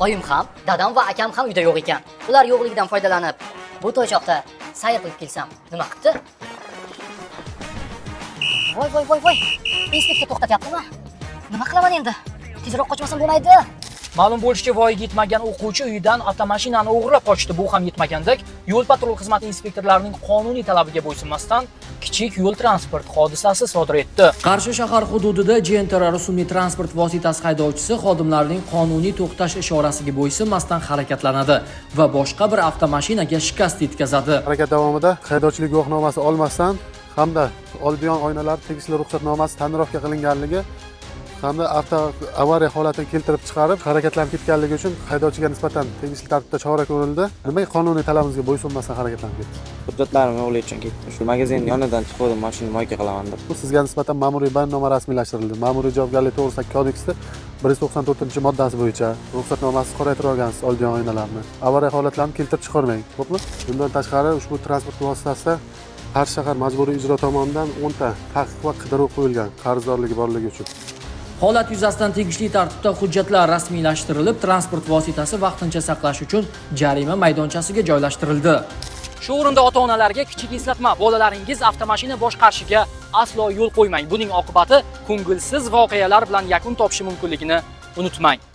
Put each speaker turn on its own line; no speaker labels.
Oyim ham, dadam va akam ham uyda yo'q ekan. Ular yo'qligidan foydalanib, bu toychoqda sayr qilib kelsam, nima qipti? Voy, voy, voy, voy. Inspektor to'xtatyaptimi? Nima qilaman endi? Tezroq qochmasam bo'lmaydi.
Ma'lum bo'lishicha, voyaga yetmagan o'quvchi uyidan avtomashinani o'g'irlab qochdi. Bu ham yetmagandek, yo'l patrul xizmati inspektorlarining qonuniy talabiga bo'ysunmasdan kichik yo'l transport hodisasi sodir etdi.
Qarshi shahar hududida Gentra rusumli transport vositasi haydovchisi xodimlarning qonuniy to'xtash ishorasiga bo'ysunmasdan harakatlanadi va boshqa bir avtomashinaga shikast yetkazadi.
Harakat davomida haydovchilik guvohnomasi olmasdan hamda oldi yon oynalari tegishli ruxsatnomasi tonirovka qilinganligi hamda avto avariya holatini keltirib chiqarib harakatlanib ketganligi uchun haydovchiga nisbatan tegishli tartibda chora ko'rildi. Nimaga qonuniy talabimizga bo'ysunmasdan harakatlanib ketdi?
Hujjatlarim yo'qligi uchun ketdim. Shu magazinni yonidan chiquvdim, mashina мойка qilaman deb.
Bu sizga nisbatan ma'muriy bayonnoma rasmiylashtirildi. Ma'muriy javobgarlik to'g'risidagi kodeksda 194-moddasi bo'yicha ruxsatnomasiz qoraytirib olgansiz oldi yon oynalarni. Avariya holatlarini keltirib chiqarmang, xo'pmi? Bundan tashqari, ushbu transport vositasida Qarshi shahar majburiy ijro tomonidan 10 ta taqiq va qidiruv qo'yilgan qarzdorligi borligi uchun.
Holat yuzasidan tegishli tartibda hujjatlar rasmiylashtirilib, transport vositasi vaqtincha saqlash uchun jarima maydonchasiga joylashtirildi.
Shu o'rinda ota-onalarga kichik eslatma: bolalaringiz avtomashina boshqarishiga aslo yo'l qo'ymang. Buning oqibati ko'ngilsiz voqealar bilan yakun topishi mumkinligini unutmang.